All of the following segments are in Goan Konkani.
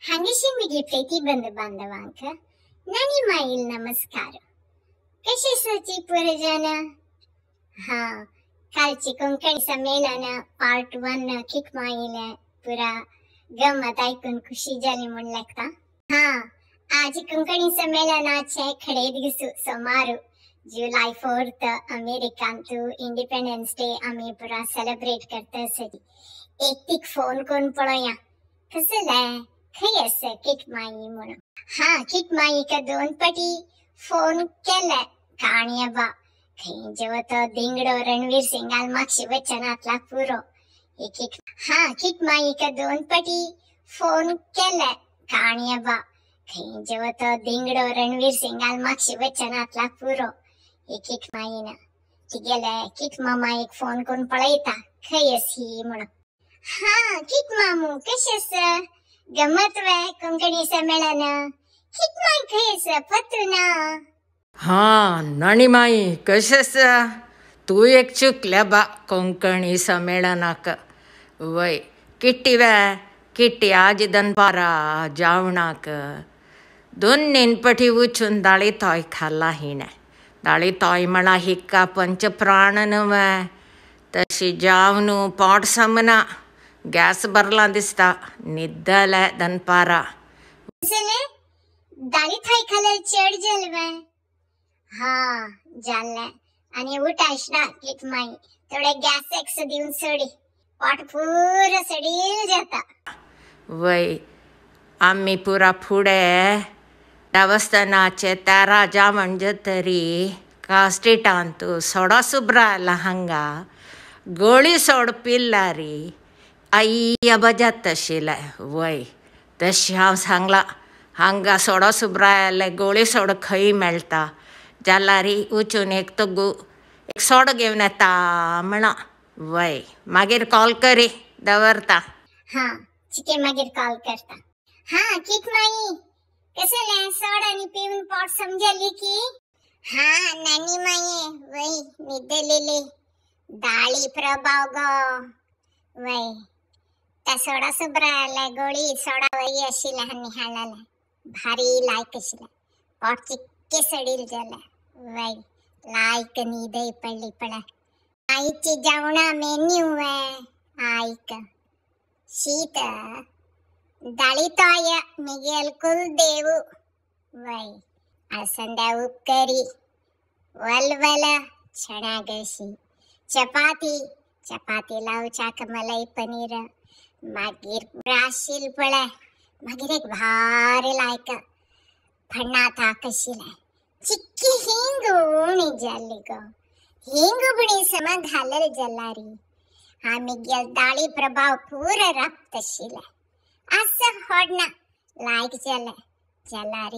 हांगेशी मिगे प्रेती बंधू बांधवांक नानी माईल नमस्कार। कशे सची पुरजन? हाँ, कालची कोंकणी संमेलन पार्ट 1 किक माईल पुरा गमत आयकून खुशी जाली म्हूण लागता। हाँ, आज कोंकणी संमेलनाचे खडे दिसू सोमारू जुलै 4 अमेरिकांतू इंडिपेंडन्स डे आमी पुरा सेलिब्रेट करता सरी। एक तीक फोन करून पळोवया कसले खंय आसा किट माई म्हणून। हाँ, किट माईक 2 पटी फोन केले काणये बा खंय जेव तो दिंगडो रणवीर सिंगाल मागशी वचनांतला पुरो एक एक। हाँ, किट माईक 2 पटी फोन केले काणये बा खंय जेव तो दिंगडो रणवीर सिंगाल मागशी वचनांतला पुरो एक एक माईना तिगेले किट मामा एक फोन करून पळयता खंय आसी म्हणून। हाँ, किट मामू कशें आसा? गमत वे कोंकणी संमेलन किट माई खंय आसा पत्तू ना? हाँ नानी माई कशें आसा? तूं एक चुकल्या बा कोंकणी संमेलनाक। वय किट्टी वे किट्टी आज दनपारा जेवणाक 2 पटी वचून दाळी तोय खाला हिणें। दाळी तोय म्हणा हिका पंचप्राण न्हय तशी जेवण पोट समना गॅस भरला दिसता न्हिदले दनपारा। दाळी थंय खाल्यार चड जालें? हा जालें आनी उठायच ना किट माई थोडे गॅस एक्स दिवन सडी पोट पुरो सडील जाता। वय आमी पुरा फुडें देवस्थानाचे 13 जेवण जातरी कास्टिटांतू सोडो सुब्रायला हांगा गोळी सोड पिल्लारी आय्या बजात आशिल्लें। वय तशें हांव सांगलां हांगा सोडो सुब्रायले गोळी सोड खंय मेळटा जाल्यार वचून एक तो एक सोडो घेवन येता म्हणा। वय मागीर कॉल करी दवरता। हां चिके मागीर कॉल करता। हां किट माई कसलें सोड आनी पिवन पोट समजली की? हां नानी माई वय न्हिदलेली दाळी प्रभाव गो। वय त्या सोडा सुब्रायले गोळी सोडा वय आशिल्लें आनी हाडलेलें भारी लायक आशिल्लें पोट चिक्के सडील जालें। वय लायक न्हीदय पडली पळय। आईची जेवणां मेन्यू वे आयक शीत दाळी तोय मिगेल कुलदेव। वय अळसंद्या उपकरी वलवल चणागशी चपाती चपाती लावच्याक मलाई पनीर मागीर राशील पळय मागीर एक भारी लायक फण्णा ताक आशिल्लें चिक्की हिंग उणी जाल्ली गो हिंग उबणी समा घालल जाल्यार हा मिगेल दाळी प्रभाव पुरो रक्त आशिल्लें असं होडना लायक जालें जाल्यार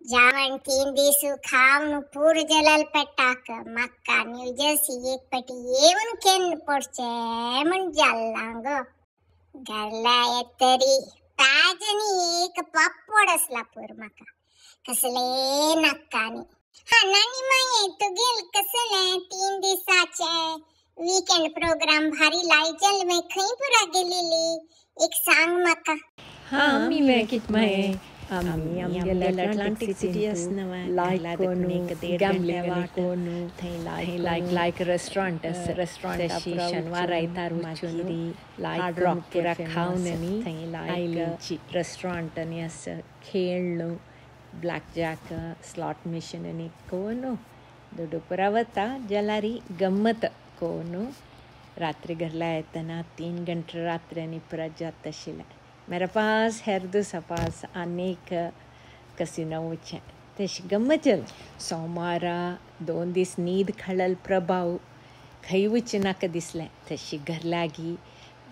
जेवण 3 दीस खावन पूर जलल पेटाक म्हाका न्यू जर्सी एक पटी येवन केन्न पडचें म्हूण जाल्लां गो। घरला येतरी ताजनी एक पापड आसला पूर म्हाका कसले नाकानी। हा नानी माये तुगेल कसलें 3 दिसाचें वीकेंड प्रोग्राम भारी लायक जालें खंय पुरा गेलेली एक सांग म्हाका। हाँ आमी वे किट माये आमी आमगेले अटलांटिक सिटी आसना लायक कोनू गॅम्बलिंग कोनू थंय लायक लायक रेस्टॉरंट आसा रेस्टॉरंट तशी शनिवार आयतार वचून लायक रॉक पुरा खावन न्ही थंय लायक रेस्टॉरंट आनी आसा खेळ्ळू ब्लॅक जॅक स्लॉट मिशन आनी कोनू दुडू पुरा वता जाल्यार गम्मत कोनू रात्री घरला येतना 3 गंटे रात्री आनी पुरा जाता आशिल्लें। मेरा पास हेर दुसरा पास आनीक कसिनो वचचें तशें गम्मत जालें। सोमारा 2 दीस न्हीद खाडल प्रभाव खंय वचूं नाका दिसलें तशी घर लागीं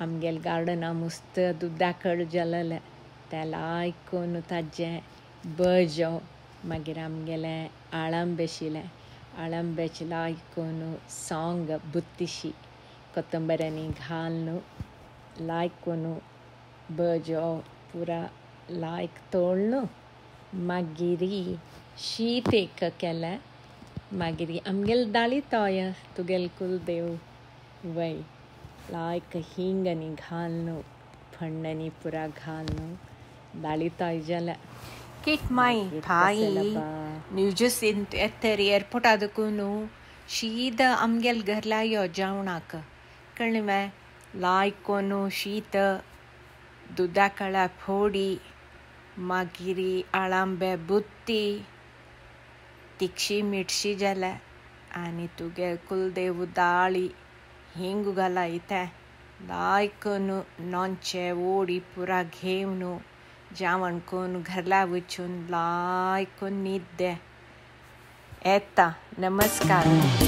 आमगेले गार्डना मस्त दुदाकड जालेलें तें लायक कोन्न ताजें बजो मागीर आमगेलें आळंब आशिल्लें आळंब्याचें लायक कोन्न सोंग बुत्तिशी कोतंबऱ्यांनी घालून लायक कोन्न बजो पुरा लायक तोळ्ळू मागीर शीत एक केलें मागीर आमगेले दाळी तोय तुगेले कुलदेव वय लायक हिंग आनी घालून फण्णांनी पुरा घालून दाळी जाल्या. किट माई भाई न्यूजर्सींत येतरी एअरपोर्टा देखून शीत आमगेल घरला यो जेवणाक कळ्ळें वे. लायक कोन्नू शीत दुदा कळा फोडी मागीर आळांबे बुत्ती तिखशी मिटशी जाल्या आनी तुगे कुलदेव दाळी हिंग घाला इतें लायक कोन्नू नोनचे ओडी पुरा घेवन जेवण करून घरला वचून लायक न्हीद दे. येता नमस्कार.